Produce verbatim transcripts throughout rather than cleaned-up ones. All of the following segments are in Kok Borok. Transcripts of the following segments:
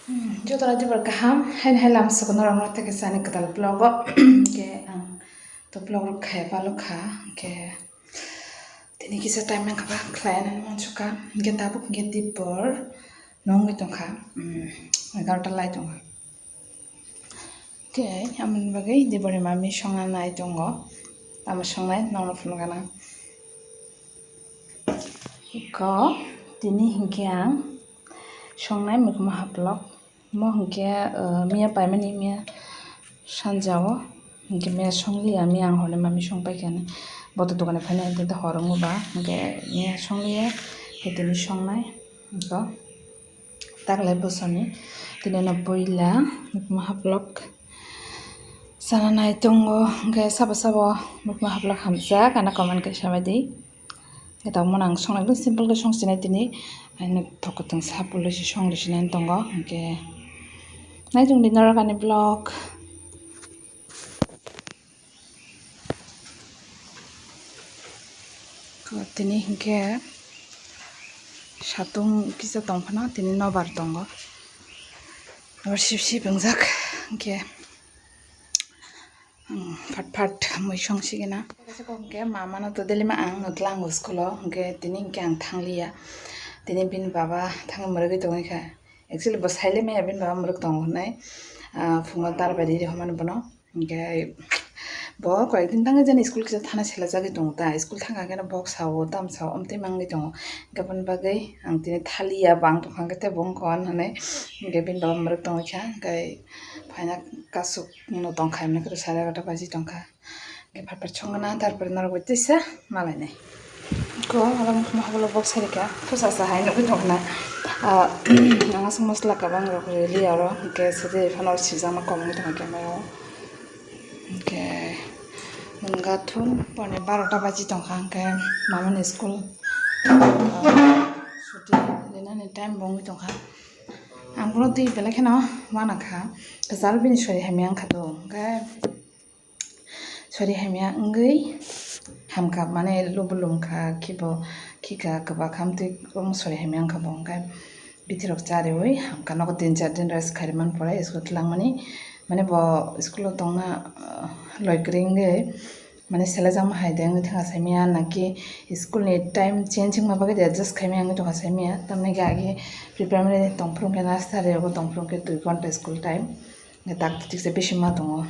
Jotono dibor kaham, haino hai lama suku norok no tei kaisa ani kwtal vlog o. Hwnkhe ang to vlog rok khai palo kha, hwnkhe tini kisa time nang kha ba khlai nani uansukha, hwnkhe tabuk hwnkhe dibor nungwi tongkha, mm, egarota lai tongkha. Hwnkhe amoni bagwi dibor ni mami songna nai tongo, tamo songnai nokno phunukgana. Iko tini hwnkhe ang songnai mwkhma haplok. Omo hwnkhe, uh, miya paimani miya sanjao. Hwnkhe miya songliya, miya ang horni mami songpaikha hinwi. Boto dogani phainai tei hor wngo ba. Hwnkhe miya songliya, hwnkhe tini songnai. Iko taklai bosoni. Tini no puila mwkhma haplok sana nai tongo. Hwnkhe sabo sabo mwkhma haplok hamjak, ano comment khe samai di. Tamo nang song ekdom simple khe song sinai tini, ani thok kwtwng sa pulwi se song rwsinani tongo, hwnkhe naitung di norok ani vlog. Tini hwnkhe satung kisa tongphano tini nobar tongo, nobar sip sip wngjak, hwnkhe. Hmm, phat phat mui song sigina. Kaisa kok hwnkhe mama no to daily ma ang no tlango school o, hwnkhe tini hwnkhe ang thangliya. Tini bini baba thangwi mwrwgwi tongwi kha. Actually bo saile maya bini baba mwrwk tongo hwnwi, ah, phungo dar bai riri hwnmani bono. Hwnkhe bo koyekdin thangwi jani school kisa thana selajagwi tongo ta. School thangkha kheno bok sao, tam sao, amtwi mangwi tongo. Hwnkhe aboni bagwi ang tini thaliya, bo ang tongkha hwnkhe tei bo wngkha hwnwi. Hwnkhe bini baba mwrwk tongwi kha, hwnkhe phaina kasuk no tongkha, hwnwi kwrwi sare egarota baji tongkha. Hwnkhe phat phat songna, tarpore norok bai tisa malainai. Ko abo wngkha ma habolo bok sarika, pusa sa hai nugwi tongkha na. Ah, ang aswk masla kabang rok rili oro, hwnkhe sadi phano sijakma kom wngwi tongkha camera o. Hwnkhe mwnga thun pone barota baji tongkha, hwnkhe mamani school, ah, suti rinani time bo wngwi tongkha. Ang bono twi belai kheno uanakha, kwcharo bini sori hamya wngkha do, hwnkhe sori hamya wngwi hamkha, mane lubu lumkha, khibo khikha, kwbakha, amtwi omo sori hamya wngkha bo, hwnkhe bithi rok chariwi hamkha, nogo tin char din rest khairwi man pore school twlangmani, mane bo school o tongna, ah, loi kwrwi wngwi. Mane selajakma hai de wngwi thangkha saimanya, naki school ni time change wngma bagwi de adjust khaimaya wngwi tongkha saimanya. Tamni hwnkhe agi pre primary tongphuru hwnkhe nursery rogo tongphuru hwnkhe dui ghonta school time. Hwnkhe tak tiksa bisi ma tongo,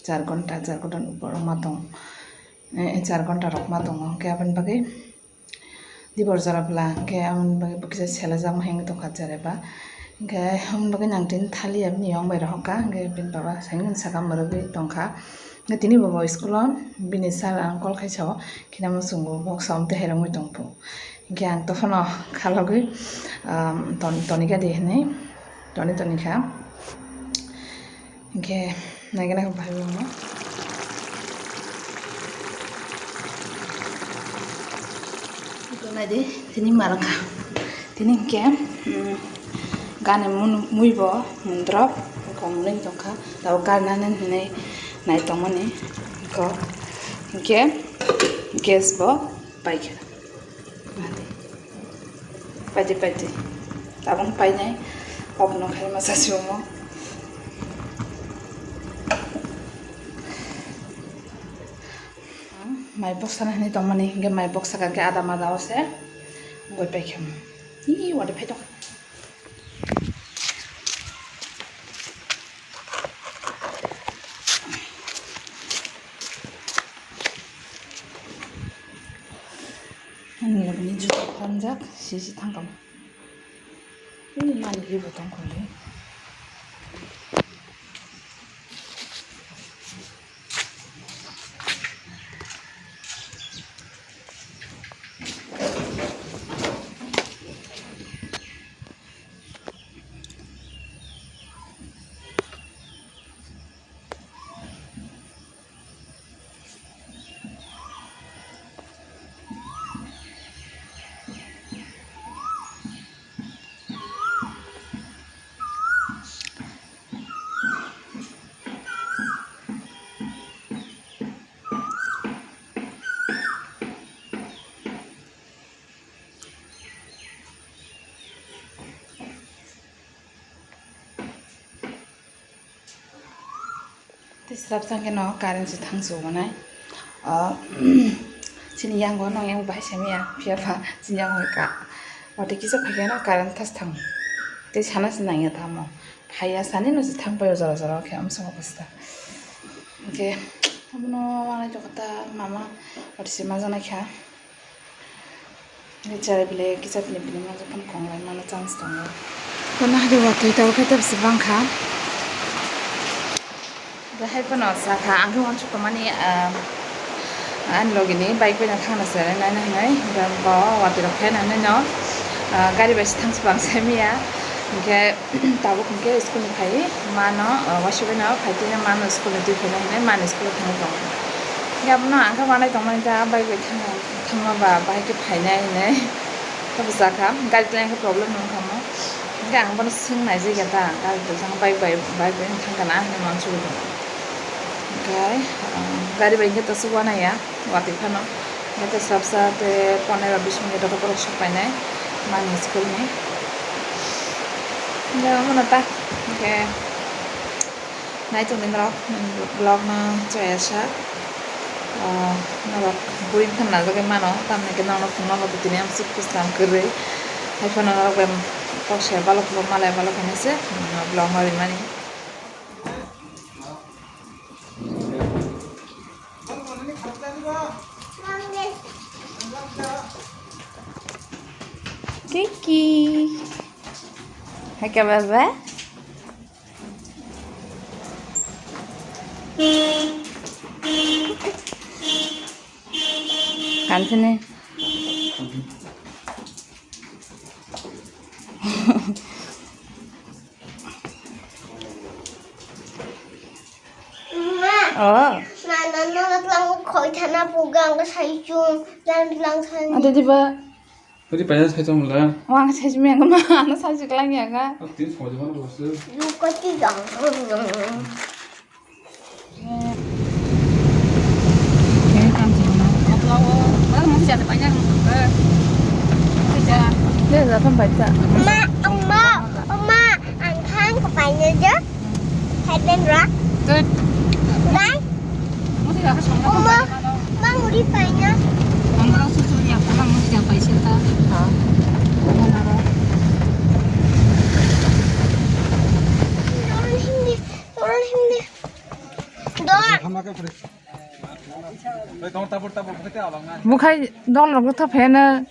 char ghonta, char ghonta ni upor ma tong, eh, char ghonta rok ma tongo. Hwnkhe aboni bagwi dibor jora bwla, hwnkhe aboni bagwi bo kisa selajakma hai wngwi tongkha jera ba. Hwnkhe aboni bagwi nang tini thaliya bini yong bai rohorkha, hwnkhe bini baba saimanya saka mwrwgwi tongkha. Hwnkhe tini bo bo school o bini sir ang call khai sao, khe namo chwngbo boksa omtwi hai romwi tongphu. Hwnkhe ang tophano khalogwi, um, ton-, tonika di hinwi toni tonikha. Hwnkhe naikhe naikhe bahai wngmo. Iko naidi, tini marwkha. Tini hwnkhe, mm, gana mun-, mui bo mundrop, iko mwnwi tongkha. Tabuk karnani hinwi nai tongmani. Iko hwnkhe gas bo paikha. Paidi, paidi. Tabuk painai. Off no khai masa si omo. Mai boksa na hinwi tongmani, hwnkhe mai boksa kha khe ada mada o se goi paikha. Ih, wadi phai tong. Ani logoni juta panjak, sisi thangkam. Ini mani ribo tongkoli. Srapsa khe no current se thang su manai. Ah, chini yango no yang bahai se miya, phiya ba chini yango ka. Wate kisa phai khe no current thas thang. Tei sana se nang ya tamo. Phai ya sani no se thang pai jora jora khe am sama basta. Oke, abono manai jokta mama wate se ma jana kha. Bichara bile kisa bini bini ma jokhon konglai mano chance tongo. Kono hari watwi tabuk khe tabuk se bang kha. Jahai phano sa kha, ang khe uansuk tongmani, ah, ani logi ni bike bai no thangna se nai nai hinwi, hwnkhe bo watwi rok phai nai nai no, ah, gari bai se thang se bang se miya, hwnkhe. Tabuk hwnkhe school ni phai mano, uh, waisa bai no phai tini mano school ni twi phainai hinwi mani school o thangwi tongo. Hwnkhe abono ang khe uanai tongmani khe ah bike bai thangna, thangma ba bahai khe phainai hinwi. Khe bwsa kha gari tei khe problem wngkha mo. Hwnkhe ang bono swng naijak ya ta gari bai thang bike bai, bike bai thang kana hinwi uansugwi tongo. Hwnkhe, uh, gari bai hwnkhe tosuk uanai ya. Watwi phano. Hwnkhe srapsa tei pondro bis minute o borok sok painai mani school ni. Hwnkhe omono ta hwnkhe naitok ni norok vlog no chaya sak. Ah, norok buring khan najagwi mano, tamni hwnkhe norok phunukno bo tini amsuk kwcham kwrwi. Hai phano norok bai kok se balok bo malai balok hinwi se vlog no rimani. Kiki. Hai ka baba? Kan sini. Oh. Nana, nana, tlang khoi thana pugang ka sai chung, tlang, tlang sai. Ate diba? Ate paina sai chung la. Wang sai chung yang ma, ano sai chung lang ya ka. Ate tin sai chung la se. Lu ka ti jang. Ma, ma, ma, ang thang ka paina ja. Hai ben ra. Tut. Dai. Uma, ma muri paina. Ang rang susu ya, ang rang musi yang paisa ta. Ha. Orang Hindi, orang Hindi. Dor. Mukhai dol rok ta phena.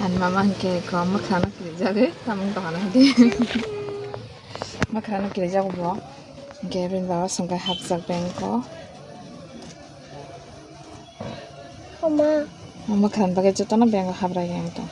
Ani mama hwnkhe kho mwkhano kirijagwi tamung tongana hwnkhe. Mwkhano kirijak bo. Hwnkhe bini baba swngkhe hapjak bank o. Oma. Mwkhano bagwi jotono bank o haprwi ang tong.